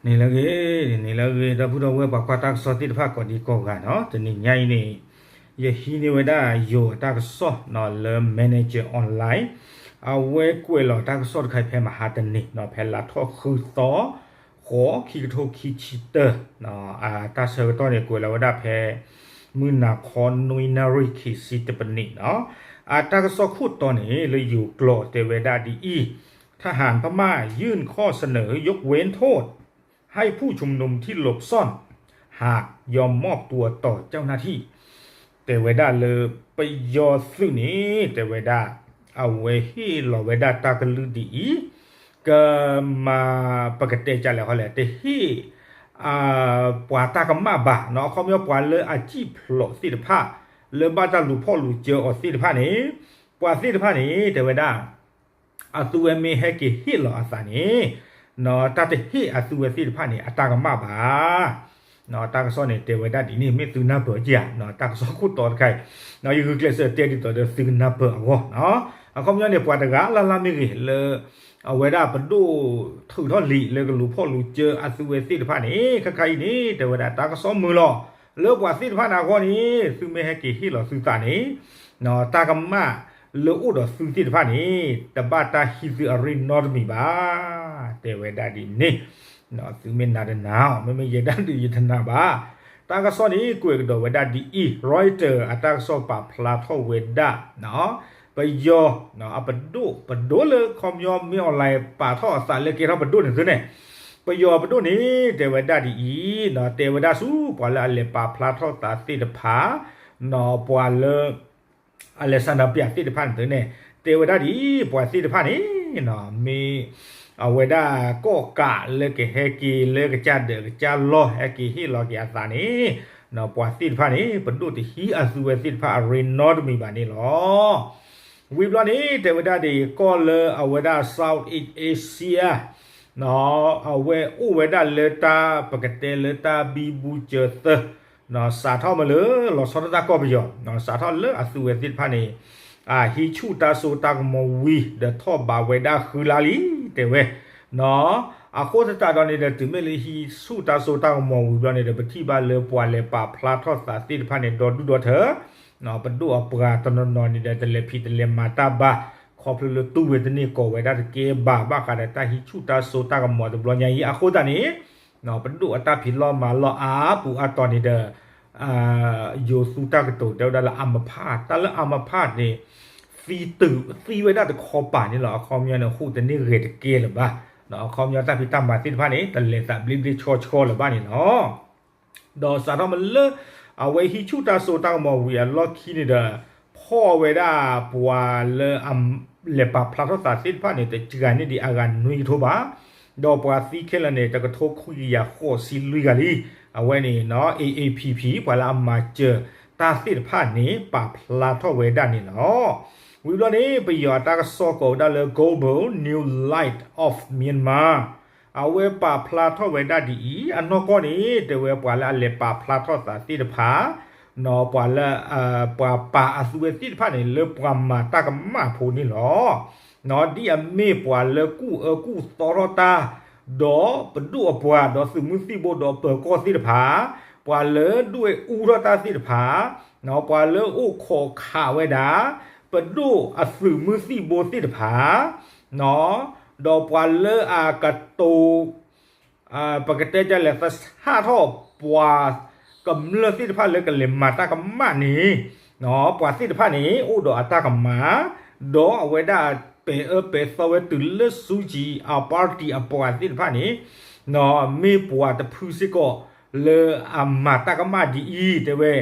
န့ၣ်လၢဂ့ၤ, န့ၣ်လၢဂ့ၤ ဒီပုၢ်ဒီဝဲၢ်ပှၤကွၢ်တၢ်ကစီၣ်သ့ၣ်တဖၣ်ကိးဒံကိးဂၤနီၤ, တနံၤညါအံၤန့ၣ် ယဟံးန့ၢ်ဝဲဒၣ်ယိၤအတၢ်ကစီၣ်နီၤ လၢ Manager Online အဝဲကွဲးလီၤတၢ်ကစီၣ်တခါအံၤဖဲမဟါတနံၤနီၤ ဖဲလါထီၣ်ဃုသီ ဃိး ခံကထိခံဆံတၢ အတၢ်ဆၢကတီၢ်န့ၣ် ကွဲးလီၤဝဲဒၣ်ဖဲ မုၢ်နၤခီနွံနၣ်ရံၣ်ခံဆံတပနံးနီၤ, အတၢ်ကစီၣ်ခိၣ်တီန့ၣ် လၢယိၤကျိာ်တဲဝဲဒၣ်ဒ်အံၤ, ทหารพม่ายื่นข้อเสนอยกเว้นโทษ ให้ผู้ชุมนุมที่หลบซ่อน หากยอมมอบตัวต่อเจ้าหน้าที่ တဲဝဲဒၣ်လၢပယီၤသုးန့ၣ် တဲဝဲဒၣ် အဝဲဟ့ၣ်လီၤဝဲဒၣ်တၢ်ကလုၢ်ဒ်အံၤ, ကမၤ ပကတဲကလဲၣ်ဃီလဲၣ် တဟ့ၣ် ပှၤတၢ်ကမၣ်ဘၣ်နီၤ, အခီပညီပှၤလၢအစံၣ်ဖျိးသ့ၣ်တဖၣ် လၢဘၣ်တၢ်လူၤဖီၣ်လူၤစၢအီၤသ့ၣ်တဖၣ်န့ၣ်, ပှၤသ့ၣ်တဖၣ်န့ၣ် တဲဝဲဒၣ် အသုဝဲမ့ၢ်ဟဲက့ၤဟ့ၣ်လီၤအသးန့ၣ် တၢ်တဟ့ၣ်အသုဝဲသ့ၣ်တဖၣ်န့ၣ် အတၢ်ကမၣ်ဘၣ်. တၢ်ကစီၣ်န့ၣ် တဲဝဲဒၣ်ဒ်န့ၣ် မ့ၢ်သုနၢ်ပၢၢ်ဧါ, တၢ်ကစီၣ်ခိၣ်တီတခါအံၤ ယဂုာ်ကျဲးစၢးတဲဒ်သိးဒီးသုကနၢ်ပၢၢ်အဂီၢ်နီၤ, အခီပညီန့ၣ် ပှၤတဂၤလၢ်လၢ်မ့ၢ်ဂ့ၤ လၢ အဝဲဒၣ်ပဒိၣ်ထုးထီၣ်လံာ်လၢကလူၤဖီၣ်လူၤစၢအသုဝဲသ့ၣ်တဖၣ်န့ၣ် ခဲခါအံၤန့ၣ် တဲဝဲဒၣ်တၢ်ကစီၣ်မုာ်လီၤ လၢပှၤသ့ၣ်တဖၣ်န့ၣ်အဂီၢ်န့ၣ် သုမ့ၢ်ဟဲက့ၤဟ့ၣ်လီၤသုသးန့ၣ် တၢ်ကမၣ်လၢအိၣ်ဒီးသုသ့ၣ်တဖၣ်န့ၣ် တဘၣ်တၢ်ဟံးသုအရ့နီတမံၤဘၣ်, တဲဝဲဒၣ်ဒ်န့ၣ်, သုမ့ၢ်နာ်တနာ်အီၤ မ့မ့ၢ်ယဲဒၣ်ဒုးယတနာ်ဘၣ်. တၢ်ကစီၣ်န့ၣ် ကွဲးကဒီးဝဲဒၣ်ဒ်အံၤ Reuters အတၢ်ကစီၣ်ပာ်ဖျါထီၣ်ဝဲဒၣ် ပယီၤ အပဒိၣ် ပဒိၣ်လၢခီပညီမ့ၢ် online ပာ်ထီၣ်အသးလၢကဲထီၣ်ပဒိၣ်န့ၣ်သုန့ၣ်, ပယီၤပဒိၣ်န့ၣ် တဲဝဲဒၣ်ဒ်အံၤ, တဲဝဲဒၣ်ဆူပှၤလၢအလဲၤပာ်ဖျါထီၣ်သးသ့ၣ်တဖၣ် ပှၤလၢ Alexander ပျးသ့ၣ်တဖၣ်န့ၣ်သုန့ၣ် တဲဝဲဒၣ်ဒ်အံၤ ပှၤသ့ၣ်တဖၣ်န့ၣ် မ့ၢ် အဝဲဒၣ်ကီၣ်ကးလၢကဟဲက့ၤလၢကစၢ်ဒၢးကစၢ်လီၢ် ဟဲက့ၤဟ့ၣ်လီၤက့ၤအသးန့ၣ် ပှၤသ့ၣ်တဖၣ်န့ၣ် ပဒိၣ်တဟံးအသုဝဲသ့ၣ်တဖၣ်အရ့နီတမံၤဘၣ်န့ၣ်လီၤ. ဝံၤဘျီန့ၣ် တဲဝဲဒၣ်ဒ်အံၤ ကီၢ်လၢအဝဲဒၣ် Southeast Asia အဝဲအိၣ်ဝဲဒၣ်လၢတၢ်ပကတဲလၢတၢ်ဘံဘူစၢၤသၢ စးထီၣ်မ့ၢ်လၢ လီၤဆီဒၣ်တၢ်ကီၢ်ပယီၤ စးထီၣ်လၢအသုဝဲသ့ၣ်တဖၣ်န့ၣ် အဟံးဆူၣ်တၢ်စိတၢ်ကမီၤဝံၤ ဒီးထီၣ်ဘးဝဲဒၣ်ဃုလါလံ တဲဝဲ အဃိသတးဒီးန့ၣ်ဒီး တုၤမ့ၢ်လၢဟံးဆူၣ်တၢ်စိတၢ်ကမီၤဝံၤဘျီန့ၣ်ဒီး ပထံၣ်ဘၣ်လၢပှၤလဲၤပာ်ဖျါထီၣ်သးသ့ၣ်တဖၣ်န့ၣ် ဒီဒူၣ်ဒီထၢ ပဒိၣ်အပှၤတနီၤနီၤန့ၣ်ဒီး တလဲၤဖံးတလဲၤမၤတၢ်ဘၣ် ခီဖျိလၢတူၢ်ဝဲတန့ၢ် ကိးဝဲဒၣ်တကဲဘၣ် ဘၣ်ဃးဒီးတၢ်ဟံးဆူၣ်တၢ်စိတၢ်ကမီၤတဘျီညါအံၤ အဃိသတးန့ၣ် ပဒိၣ်အတၢ်ဖံးလီၢ်မၤလီၢ်အါပူၤအါတီၤန့ၣ်ဒီး ယိၤသူတၢ်ကတိၤတဲဝဲဒၣ်လၢ အမဖး တၢ်လၢအမဖးန့ၣ် သံတုၤ သံဝဲဒၣ်တခီပၤန့ၣ်လီၤ. အခီပညီန့ၣ် ဟူးတန့ၢ်ဂဲၤတကဲလၢၤဘၣ်. အခီပညီတၢ်ဖံးတၢ်မၤသ့ၣ်တဖၣ်န့ၣ် တလဲၤသးဘျ့ဘျ့ဆှီဆှီလၢၤဘၣ်န့ၣ်လီၤ. ဒီးစးထီၣ်မ့ၢ်လၢ အဝဲဟံးဆူၣ်တၢ်စိတၢ်ကမီၤဝံၤအလီၢ်ခံန့ၣ်ဒီး ဖီၣ်ဝဲဒၣ်ပှၤလၢအ လဲၤပာ်ဖျါထီၣ်သးသ့ၣ်တဖၣ်န့ၣ် တစှၤန့ၢ်ဒံးအဂၤနွံကထိဘၣ်. ဒီးပှၤသံခဲလၢာ်န့ၣ် တကထိခွံကယၤဃိးဆံလွံၢ်ဂၤလံ. အဝဲန့ၣ် A A P P ပှၤလၢအမၤစၢၤတၢ်သ့ၣ်တဖၣ်န့ၣ် ပာ်ဖျါထီၣ်ဝဲဒၣ်န့ၣ်လီၤ. ဝံၤဘျီန့ၣ် ပယီၤအတၢ်ကစီၣ်ကိးဝဲဒၣ်လၢ Global New Light of Myanmar အဝဲပာ်ဖျါထီၣ်ဝဲဒၣ်ဒ်အံၤ အနီၢ်ကီၢ်န့ၣ် တဲဝဲပှၤလၢအလဲၤပာ်ဖျါထီၣ်သးသ့ၣ်တဖၣ် ပှၤလၢ ပှၤပာ်အသုဝဲသ့ၣ်တဖၣ်န့ၣ် လၢပှၤမၤတၢ်ကမၣ်ဖိန့ၣ်လီၤ. ဒ်အမ့ၢ်ပှၤလၢကူၣ်အၢကူၣ်သီထီၣ်တၢ် ဒီးပဒိၣ်အပှၤ ဒီးသုးမုၢ်သံၣ်ဘိ ဒီးပၢၤကီၢ်သ့ၣ်တဖၣ် ပှၤလၢဒွဲၣ်အူထီၣ်တၢ်သ့ၣ်တဖၣ် ပှၤလၢအိၣ်ခိးခးဝဲဒၣ် ပဒိၣ်အသုးမုၢ်သံၣ်ဘိသ့ၣ်တဖၣ် ဒီးပှၤလၢအကတိၤ ပကတဲဒ်လဲၣ် သဆၣ်ထီၣ်ပှၤကမျၢၢ်သ့ၣ်တဖၣ်လၢကလဲၤမၤတၢ်ကမၣ်န့ၣ် ပှၤသ့ၣ်တဖၣ်န့ၣ် အိၣ်ဒီးအတၢ်ကမၣ် ဒီးအဝဲဒၣ်ပဲာ်အၢပဲာ်သီဝဲတုၤလၢ Suu Kyi အ party အပှၤသ့ၣ်တဖၣ်န့ၣ် မ့ၢ်ပှၤတဖုစ့ၢ်ကီးလၢအမၤတၢ်ကမၣ်ဒ်အံၤ တဲဝဲ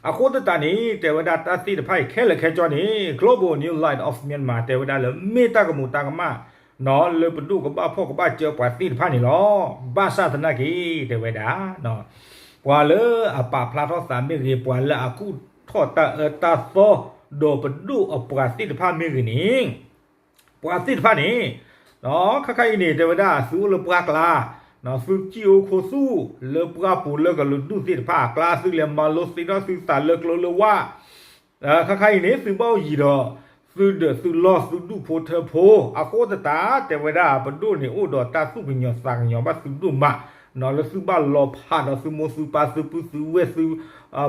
အဃိသတးန့ၣ် တဲဝဲဒၣ်တၢ်သ့ၣ်တဖၣ်အံၤခဲလၢာ်ခဲဆ့န့ၣ် Global New Light of Myanmar တဲဝဲဒၣ်လၢမ့ၢ်တၢ်ကမူးတၢ်ကမၣ် လၢပဒိၣ်ကဘၣ်ဖီၣ်ကဘၣ်စၢပှၤသ့ၣ်တဖၣ်န့ၣ်လီၤ. ဘၣ်ဆၣ်သနာ်က့ တဲဝဲဒၣ် ပှၤလၢအပာ်ဖျါထီၣ်သးမ့ၢ်ဂ့ၤ ပှၤလၢအကူၣ်ထီၣ်တၢ်အၢတၢ်သီ ဒီးပဒိၣ်အပှၤသ့ၣ်တဖၣ်မ့ၢ်ဂ့ၤန့ၣ် ပှၤသ့ၣ်တဖၣ်န့ၣ် ခါခါအံၤန့ၣ် တဲဝဲဒၣ်သုအိၣ်လၢပှၢ်ကျါ သုစံၣ်အိၣ်ခိၣ်သူၣ်လၢပှၢ်ပူၤလၢကလုာ်ဒူၣ်သ့ၣ်တဖၣ်အကျါ သုလဲၤမၤလိသ့ထီၣ်သုသးလၢကျိလၢဝၣ် ခါခါအံၤန့ၣ် သုဘၣ်အိၣ်ယံၤဒီး သုဒၢးသုလီၢ်သုဒူၣ်ဖိထၢဖိ အဃိသတး တဲဝဲဒၣ်ပဒိၣ်န့ၣ်အိၣ်ဒီးတၢ်သူၣ်ကညီၤသးကညီၤဘၣ်သုဒိၣ်မး လၢသုဘၣ်လီၤဖးဒီးသုမိၢ်သုပၢ်သုပုၢ်သုဝဲၢ်သု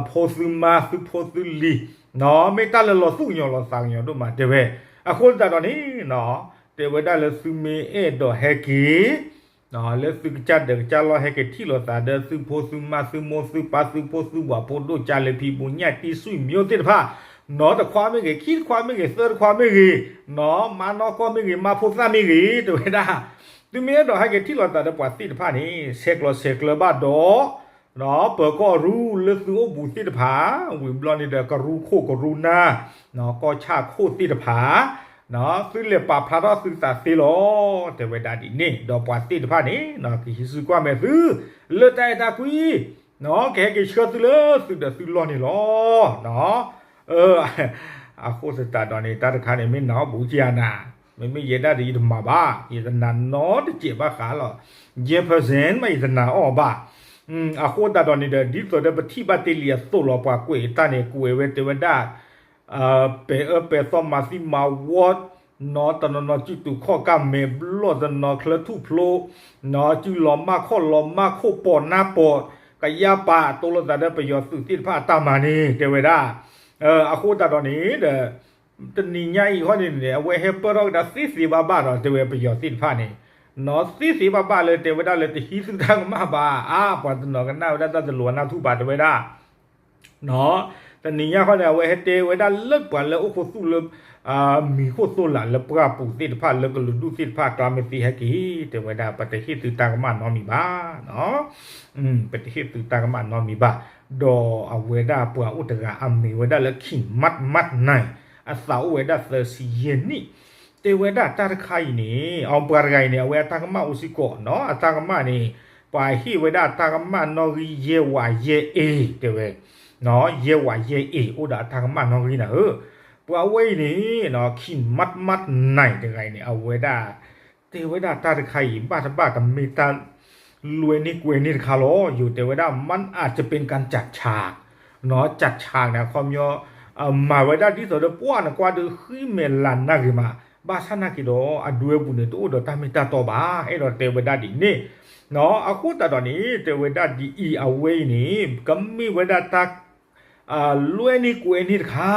ဖိသုမါသုဖိသုလံၤ, မ့ၢ်တၢ်လၢလီၤသူၣ်ကညီၤလီၤသးကညီၤဒိၣ်မးတဲဝဲ. အဃိသတးဒီးန့ၣ် တဲဝဲဒၣ်လၢသုမ့ၢ်အဲၣ်ဒိးဟဲက့ၤ လၢသုကစၢ်ဒၢးကစၢ်လီၢ် ဟဲက့ၤထံၣ်လိာ်သးဒီးသုဖိသုမါသုမိၢ်သုပၢ်သုဖိသုဝၤဖိဒိၣ်ကၢ်လၢဖံးဘူးညၣ်တံၢ် ဆွေမျိုးသ့ၣ်တဖၣ်, နီတခွါမ့ၢ်ဂ့ၤ ခံတခွါမ့ၢ်ဂ့ၤ သၢတခွါမ့ၢ်ဂ့ၤ, မါနီၢ်ကီၢ်မ့ၢ်ဂ့ၤ မါဖိသၣ်မ့ၢ်ဂ့ၤ တဲဝဲဒၣ်, သုမ့ၢ်အဲၣ်ဒိးဟဲက့ၤထံၣ်လိာ်သးဒီးပှၤသ့ၣ်တဖၣ်န့ၣ် ဆဲးကျိးဆဲးကျၢဘၣ်ဒီး ပၢၤကီၢ်ရူၢ်လၢသုအိၣ်ဘူးသ့ၣ်တဖၣ်, ဝံၤဘျီန့ၣ်ဒီးကရူၢ်ခိၣ်ကရူၢ်နၢ်, ကီၢ်ဆၣ်ခိၣ်သ့ၣ်တဖၣ်, သုလဲၤပာ်ဖျါထီၣ်သုသးသ့လီၤ. တဲဝဲဒၣ်ဒ်န့ၣ် ဒီးပှၤသ့ၣ်တဖၣ်န့ၣ် ကဟံးစုကွၢ်မဲာ်သု လၢတၢ်အဲၣ်တၢ်ကွံ ကဟဲက့ၤဆှၢသုလၢသုဒီးသုလီၢ်န့ၣ်လီၤ. အဃိသတးဒီးန့ၣ် တၢ်တခါန့ၣ် မ့ၢ်နာ်အီၣ်ဘူးကယၤနၤ, မ့မ့ၢ်ယဲဒၣ်ဒီးယတမၤဘၣ်, ယတနာ်နီတစဲးဘၣ်ဃးလီၤ, ယဲ percent မးယတနာ်အီၣ်ဘၣ်. အဃိသတးဒီးန့ၣ်ဒီး ဒ်သိးဒီးပထံၣ်ဘၣ်တ့ၢ်လံအသိးလီၤ ပှၤကွဲးတၢ်န့ၣ် ကွဲးဝဲတဲဝဲဒၣ် ပဲာ်အၢပဲာ်သီမၤသံမၤဝီ နီတနီၤနီၤ စုတူာ်ခီၣ်ကၢ်မဲာ်ဘျီၣ်တနီၤ ချၢထူၣ်ဖျိ နီစုလီၤမၢ်ခီၣ်လီၤမၢ်ခိၣ် ပိာ်နါပိာ် ကယၢ်ပာ် တိလိာ်သးဒီးပယီၤသုးသ့ၣ်တဖၣ်အတၢ်မၤန့ၣ် တဲဝဲဒၣ်. အဃိသတးဒီးန့ၣ်ဒီး တနံၤညါအံၤခီန့ၣ်န့ၣ် အဝဲဟဲပၢၢ်ထီၣ်ကဒါသ့သ့ဘၣ်ဘၣ်ဒီး တဲဝဲပယီၤသ့ၣ်တဖၣ်န့ၣ် နီသ့သ့ဘၣ်ဘၣ်လၢတဲဝဲဒၣ်လၢတဟံးသုတၢ်ကမၣ်ဘၣ် အါ ပှၤတနီၤကနၣ်ဝဲဒၣ်တၢ်တလိၤအနၢ်ထူၣ်ဘၣ် တဲဝဲဒၣ် တနံၤညါခီန့ၣ် အဝဲဟဲတဲဝဲဒၣ်လၢပှၤလၢအိၣ်ခိၣ်သူၣ်လၢ မံၤခိၣ်သိလးလၢပှၢ်ပူၤသ့ၣ်တဖၣ် လၢကလုာ်ဒူၣ်သ့ၣ်တဖၣ် ကျါမ့ၢ်သ့ဟဲက့ၤ တဲဝဲဒၣ် ပတဟ့ၣ်သုတၢ်ကမၣ်နီတမံၤဘၣ်, ပတဟ့ၣ်သုတၢ်ကမၣ်နီတမံၤဘၣ်, ဒီးအဝဲဒၣ်ပှၤအိၣ်တဂၤအမံၤဝဲဒၣ်လၢ ခံမးမးနၢၤ အသးအိၣ်ဝဲဒၣ်သၢဆံယဲၢ်နံၣ် တဲဝဲဒၣ်တၢ်တခါအံၤန့ၣ် အပှၤတဂၤအံၤန့ၣ် အဝဲအတၢ်ကမၣ်အိၣ်စ့ၢ်ကီးနီၤ အတၢ်ကမၣ်န့ၣ် ပှၤဟ့ၣ်ဝဲဒၣ်အတၢ်ကမၣ်နီၣ်ဂံၢ်ယဲၢ်ဝးယဲၢ်အ့ တဲဝဲ, ယဲၢ်ဝးယဲၢ်အ့ အိၣ်ဒီးအတၢ်ကမၣ်နီၣ်ဂံၢ်နၤဧၢ, ပှၤဝဲအံၤန့ၣ် ခံမးမးနၢၤတဂၤအံၤန့ၣ် အဝဲဒၣ် တဲဝဲဒၣ်တၢ်တခါအံၤ ဘၣ်တဘၣ်ကမ့ၢ်တၢ် လွဲန့ၢ်ကွဲန့ၢ်တခါလီၤ, ယိၤတဲဝဲဒၣ် မ့ၢ်အးတပ့ၤကၣ်စးဆး နီၢ်စးဆးန့ၣ် အခီပညီ မၤဝဲဒၣ်ဒ်သိးဒီးပှၢ်န့ၣ်ကွၢ်ဒီးဃံမဲာ်လၤနၢ်ဂ့ၤမး, ဘၣ်ဆၣ်နာ်က့ၤဒီး အဒွဲပူၤန့ၣ် တအိၣ်ဒီးတၢ်မ့ၢ်တၢ်တီဘၣ်, အဲၣ်ဒိးတဲဝဲဒၣ်ဒ်န့ၣ်, အဃိသတးဒီးန့ၣ် တဲဝဲဒၣ်ဒ်အံၤ အဝဲအံၤန့ၣ် ကမ့ၢ်ဝဲဒၣ်တၢ် လွဲန့ၢ်ကွဲန့ၢ်တခါ,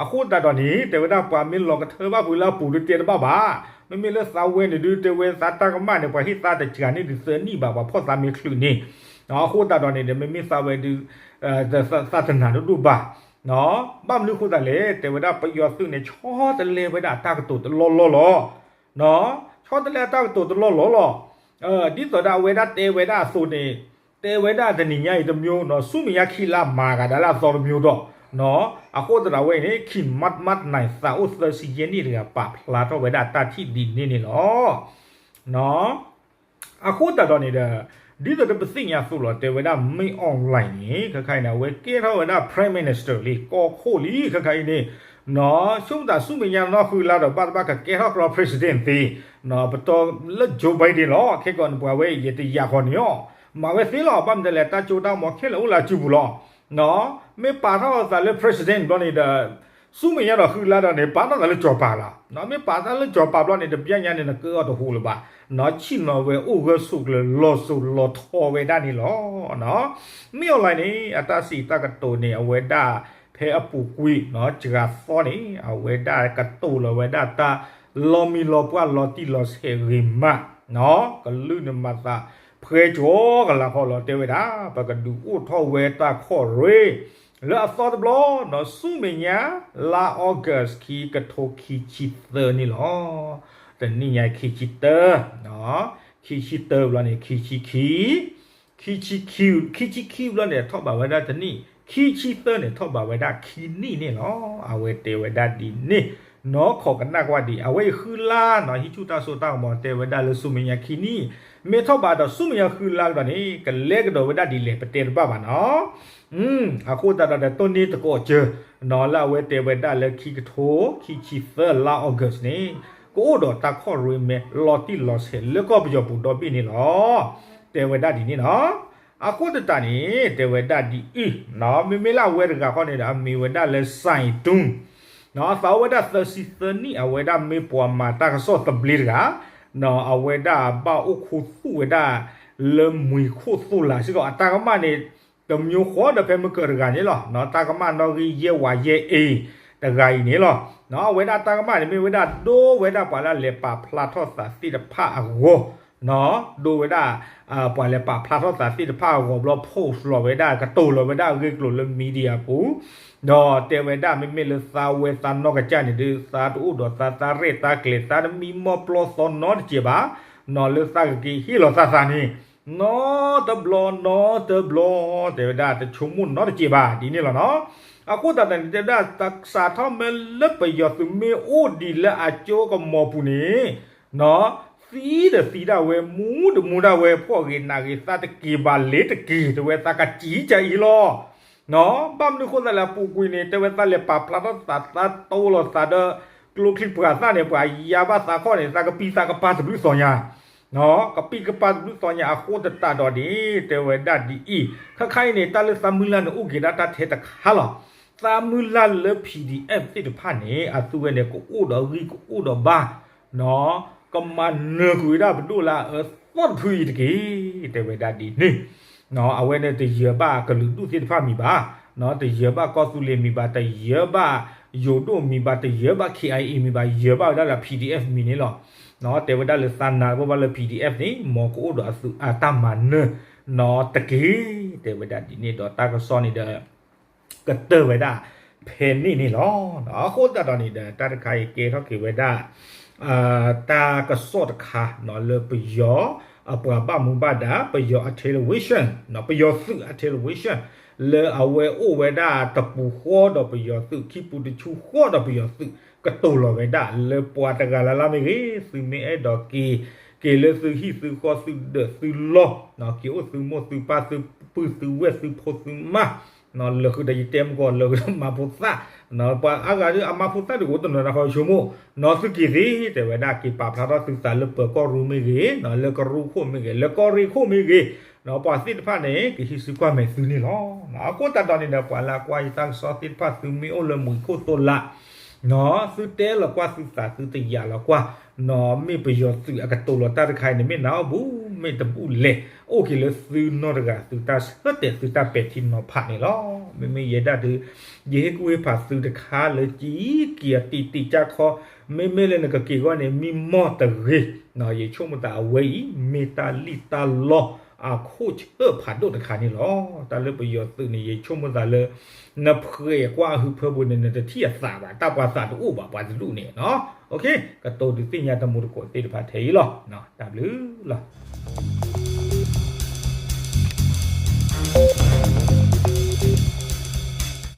အဃိသတးဒီးန့ၣ် တဲဝဲဒၣ်ပှၤမ့ၢ်လီၤကထၢဘၣ်ဖုးလၢအပူၤ ဒုးတဲတဘၣ်ဘၣ်, မ့မ့ၢ်လၢသးဝဲန့ၣ်ဒုး တဲဝဲသးတၢ်ကမၣ်န့ၣ် ပှၤဟ့ၣ်သးတစှၤန့ၣ်ဒုးသၢနံၣ်ဘၣ် ပှၤဖီၣ်သးမ့ၢ်ချုးန့ၣ်, အဃိသတးဒီးန့ၣ်ဒီး မ့မ့ၢ်သးဝဲဒုး သးတနာ်ဒိၣ်ဒိၣ်ဘၣ်, ဘၣ်မနုၤအဃိသတးလဲၣ် တဲဝဲဒၣ်ပယီၤသုးန့ၣ် ဆီတလဲဝဲဒၣ်အတၢ်ကတိၤတလီၢ်လီၢ်လီၤ, ဆီတလဲအတၢ်ကတိၤတလီၢ်လီၢ်လီၤ, ဒ်သိးဒီးအဝဲဒၣ်တဲဝဲဒၣ်အသိးန့ၣ် တဲဝဲဒၣ်တနံၤညါအံၤတမျိုးနီၤ ဆူမဲာ်ညါခံလါမၤဂၤဒၣ်လၢအသီတမျိုးဒီး, အဃိသတးဒီးဝဲအံၤန့ၣ် ခံမးမးနၢၤသးအိၣ်သၢဆံယဲၢ်နံၣ်တဂၤ ပာ်ဖျါထီၣ်ဝဲဒၣ်တၢ်ထံၣ်ဒ်န့ၣ်န့ၣ်လီၤ. အဃိသတးဒီးန့ၣ်ဒီး ဒ်သိးဒီးပသ့ၣ်ညါအသိးလီၤ တဲဝဲဒၣ် မင်းအောင်လှိုင် န့ၣ် ခဲခါအံၤန့ၣ် အဝဲကဲထီၣ်ဝဲဒၣ် Prime Minister လံ ကီၢ်ခိၣ်လံ ခဲခါအံၤန့ၣ်, ဆိကမိၣ်သးဆူမဲာ်ညါနီၢ်ဃုလါဒီး ဘၣ်တဘၣ်ကကဲထီၣ်ကျီ President သ့, ပတီၢ်လၢ Joe Biden လီၤ ခဲကီးန့ၣ် ပှၤဝဲအံၤယတယာ်ဃီန့ၣ်အီၤ, မၤဝဲသ့လီၤ ဘၣ်မနုၤလဲၣ် တၢ်စိတၢ်ကမီၤခဲလၢာ်အိၣ်လၢအစုပူၤလီၤ. မ့ၢ်ပာ်ထီၣ်အသးလၢ President ဘျီန့ၣ်ဒီး ဆူမဲာ်ညါဒီးဃုလါဒီးန့ၣ် ပာ်ထီၣ်သးလၢစီၤပၤလီၤ. မ့ၢ်ပာ်သးလၢစီၤပၤဘျီန့ၣ် တဘျီညါန့ၣ် နကၢအီၤတဟူးလၢၤဘၣ်, ဆ့ၣ်နီၤဝဲအိၣ်ဂၢၢ်ဆိးကျၢၤလီၤစိၤလီၤထီဝဲဒၣ်န့ၣ်လီၤ. မင်းအောင်လှိုင် န့ၣ် အတၢ်စံးတၢ်ကတိၤန့ၣ် အဝဲဒၣ် ဖဲအပူၤကွံာ် စှၤသီန့ၣ် အဝဲဒၣ်ကတိၤလီၤဝဲဒၣ်တၢ်လီၤမံလီၤပှၢ်လီၤတံၢ်လီၤဆဲးဂ့ၤမး, ကလုၢ်န့ၣ်မၤသးဖှဲကၠီကလၤဃီလီၤ တဲဝဲဒၣ် ပကဒုးအိၣ်ထီၣ်ဝဲတၢ်ခီၣ်ရ့ လၢအသီတဘျီ နီၢ်ဆူမဲာ်ညါ လါ August ခံကထိခံဆံသၢန့ၣ်လီၤ. တနံၣ်ညါခံဆံတၢ, ခံဆံတၢဘျီန့ၣ် ခံဆံခံ, ခံဆံခံ, ခံဆံခံဘျီန့ၣ် ထီၣ်ဘးဝဲဒၣ်တနံၣ်, ခံဆံသၢန့ၣ် ထီၣ်ဘးဝဲဒၣ်ခံနံၣ်န့ၣ်လီၤ. အဝဲတဲဝဲဒၣ်ဒ်န့ၣ်, နီၢ်ခိးကနၣ်ကွၢ်ဒံး အဝဲအံၤဃုလါနီၢ် ဟံးဆူၣ်တၢ်စိတၢ်ကမီၤ တဲဝဲဒၣ်လၢဆူမဲာ်ညါခံနံၣ်, မ့ၢ်ထီၣ်ဘးဒီးဆူမဲာ်ညါဃုလါကဒီးန့ၣ် ကလဲၤကဒီးဝဲဒၣ်ဒ်လဲၣ် ပတဲတဘၣ်ဘၣ်နီၢ်. အဃိသတးဒီး တိၢ်န့ၢ်တကိးစၢၤ နီၢ် လၢအဝဲတဲဝဲဒၣ်လၢခံကထိခံဆံသၢ လါ August န့ၣ် ကအိၣ်ဒီးတၢ်ခီၣ်ရ့မဲ လီၤတံၢ်လီၤဆဲးလၢကီၢ်ပယီၤပူၤဒီဘ့ၣ်န့ၣ်လီၤ. တဲဝဲဒၣ်ဒ်န့ၣ်နီၢ်. အဃိသတးန့ၣ် တဲဝဲဒၣ်ဒ်အံၤ, မ့မ့ၢ်လၢအဝဲတဂၤဃီန့ၣ်ဒီး အမံၤဝဲဒၣ်လၢ စဲးတု, အသးအိၣ်ဝဲဒၣ်သၢဆံသၢနံၣ် အဝဲဒၣ်မ့ၢ်ပှၤမၤတၢ်ကစီၣ်သဘျ့တဂၤ, အဝဲဒၣ်ဘၣ်အိၣ်ခူသူၣ်ဝဲဒၣ် လၢမွံၤခိၣ်သိၣ်လးစ့ၢ်ကီး အတၢ်ကမၣ်န့ၣ် တမံၤဃီဒီးဖဲမုၢ်ကၢၤတဂၤန့ၣ်လီၤ. တၢ်ကမၣ်နီၣ်ဂံၢ်ယဲၢ်ဝးယဲၢ်အ့ တဂၤအံၤန့ၣ်လီၤ. အဝဲဒၣ်တၢ်ကမၣ်န့ၣ်မ့ၢ်ဝဲဒၣ်ဒိဝဲဒၣ်ပှၤလၢအလဲၤပာ်ဖျါထီၣ်သးသ့ၣ်တဖၣ်အဂီၢ် ဒိဝဲဒၣ် ပှၤလဲၤပာ်ဖျါထီၣ်သးသ့ၣ်တဖၣ်အဂီၢ်ဘျီ post လီၤဝဲဒၣ် ကတိၤလီၤဝဲဒၣ်အဂ့ၢ်ကျိၤလၢ media ပူၤ ဒီးတဲဝဲဒၣ် မ့မ့ၢ်လၢသးဝဲသးနီၢ်ကစၢ်န့ၣ်ဒီး သးတအိၣ်ဒီးသး သးရဲၣ်သးကျဲၤ သးတမံမီၢ်ပျီသီနီတစဲးဘၣ်, နီၢ်လၢသးကက့ၤဟ့ၣ်လီၤသးသးန့ၣ် နီတဘျီနီတဘျီ တဲဝဲဒၣ် တဆိကမိၣ်နီတစဲးဘၣ်ဒ်န့ၣ်လီၤနီၤ. အဃိသတးန့ၣ် တဲဝဲဒၣ် တၢ်ကစးထီၣ်မ့ၢ်လၢပယီၤသုးမ့ၢ်အိၣ်ဒံးလၢအကၠိကမီၤပူၤန့ၣ် သံဒီးသံဒၣ်ဝဲ မူဒီးမူဒၣ်ဝဲ ဖှီၣ်ဂ့ၤနးဂ့ၤ သးတက့ၤဘၣ်လ့ၤတက့ၤ တဲဝဲ သးကစံးကၢ်အံၤလီၤ. ဘၣ်မနုၤအဃိသတးလဲၣ် အပူၤကွံာ်န့ၣ် တဲဝဲ သးလဲၤပာ်ဖျါထီၣ်သး သးတိလီၤသးဒီး ကျိချံပှၤသၣ်န့ၣ် ပှၤယါဘၣ်သးခီၣ်န့ၣ် သးကပံသးကပၤတဘျုးသီညါ ကပံကပၤတဘျုးသီညါ အဃိသတးဒီးန့ၣ် တဲဝဲဒၣ်ဒ်အံၤ ခါခါအံၤန့ၣ် တၢ်လၢသးမုၢ်လၢ်န့ၣ် အိၣ်က့ၤဒၣ်တၢ်ထဲတခါလီၤ. သးမုၢ်လၢ်လၢ P D F သ့ၣ်တဖၣ်န့ၣ် အသုဝဲန့ၣ် ကအိၣ်ဒီးဂံၢ်ကအိၣ်ဒီးဘါ ကမၤနၢၤကွံာ်ဝဲဒၣ်ပဒိၣ်လၢအအၢသီၣ်တဖုအံၤတက့ၢ် တဲဝဲဒၣ်ဒ်န့ၣ်. အဝဲန့ၣ်တယၢၤဘၣ်ကလုာ်ဒူၣ်သ့ၣ်တဖၣ်မံၤဘၣ်, တယၢၤဘၣ်ကီၢ်သူလ့ၤမံၤဘၣ်, တယၢၤဘၣ်ယိၤဒိၣ်မံၤဘၣ်, တယၢၤဘၣ် K I A မံၤဘၣ်, ယၢၤဘၣ်ဝဲဒၣ်လၢ P D F မံၤန့ၣ်လီၤ. တဲဝဲဒၣ်လၢသးနၤဘၣ်ဘၣ်လၢ P D F န့ၣ် မ်ကအိၣ်ဒီးအသုးအတၢ်မၤနၢၤနီတက့ၢ် တဲဝဲဒၣ်ဒ်န့ၣ်ဒီးတၢ်ကစီၣ်န့ၣ်ဒီး ကတၢၢ်ဝဲဒၣ်ဖဲန့ၣ်န့ၣ်လီၤ. အဃိသတးဒီးန့ၣ်ဒီး တၢ်တခါအံၤကဲထီၣ်က့ၤဝဲဒၣ် တၢ်ကစီၣ်တခါလၢပယီၤ အပှၤဘၣ်မူဘၣ်ဒါ ပယီၤအ television ပယီၤသုးအ television လၢအဝဲအိၣ်ဝဲဒၣ်တပူၤဃီဒီးပယီၤသုး ခံပူၤတဆူဃီဒီးပယီၤသုး ကတိၤလီၤဝဲဒၣ်လၢပှၤတဂၤလၢ်လၢ်မ့ၢ်ဂ့ၤ သုမ့ၢ်အဲၣ်ဒိးက့ၤ က့ၤလၢသုဟံၣ်သုဃီ သုဒၢးသုလီၢ် က့ၤအိၣ်သုမိၢ်သုပၢ်သုပုၢ်သုဝဲၢ်သုဖိသုမါ လၢဃုာ်ဒီးယတဲမကီၢ် လၢဃုာ်ဒီးမၤဖိသၣ် ပှၤအါဂၤဒီးအမါဖိသၣ်ဒ်ကအိၣ်တနီၤန့ၣ် ဃီဆိကမိၣ် နီၢ်သုက့ၤသ့ တဲဝဲဒၣ် က့ၤပာ်ဖျါထီၣ်သုသးလၢပၢၤကီၢ်ရူၢ်မ့ၢ်ဂ့ၤ လၢကရူၢ်ခိၣ်မ့ၢ်ဂ့ၤ လၢကီၢ်ရ့ၣ်ခိၣ်မ့ၢ်ဂ့ၤ ပှၤသ့ၣ်တဖၣ်န့ၣ် ကဟံးစုကွၢ်မဲာ်သုန့ၣ်လီၤ. အဃိသတးဒီးန့ၣ်ဒီး ပှၤလၢအကွၢ်ယတၢ်ကစီၣ်သ့ၣ်တဖၣ် သုမ့ၢ်အိၣ်လၢမွံၤခိၣ်သိလး သုတဲလီၤကွၢ်သုသး သုတယာ်လီၤကွၢ် မ့ၢ်ပယီၤသုးအကတိၤလီၤတၢ်တခါအံၤန့ၣ် မ့ၢ်နၢ်အီၣ်ဘူး မ့ၢ်တဘူးလဲၣ် အိၣ်က့ၤလၢသုနီၢ်တဂၤ သုတၢ်ဆၢတဲာ် သုတၢ်ပဲာ်ထံနီၤဖးန့ၣ်လီၤ. မ့မ့ၢ်ယဲဒၣ်ဒီး ယဟ့ၣ်ကူၣ်ဟ့ၣ်ဖးသုတခါလၢကံက့ၤအတံာ်တံာ်ကၢ်ခီ မ့မ့ၢ်လၢနကက့ၤဂီၢ်န့ၣ် မံမီၢ်တဂ့ၤ ယဆိကမိၣ်သးအဝဲအံၤ မ့ၢ်တၢ်လံၣ်တၢ်လီအခိၣ်ဆၢဖးဒိၣ်တခါန့ၣ်လီၤ. တၢ်လၢပယီၤသုးန့ၣ် ယဆိကမိၣ်သးလၢ နဖှဲးကွၢ်အဟၢဖၢပူၤန့ၣ် နတထံၣ်အသးဘၣ် တၢ်ပှၤသးတအိၣ်ဘၣ် ပှၤတဒူၣ်န့ၣ် ကတိၤဒုးသ့ၣ်ညါတမူတကိးသ့ၣ်တဖၣ်ထဲအံၤလီၤ. တၢ်ဘျုးလီၤ.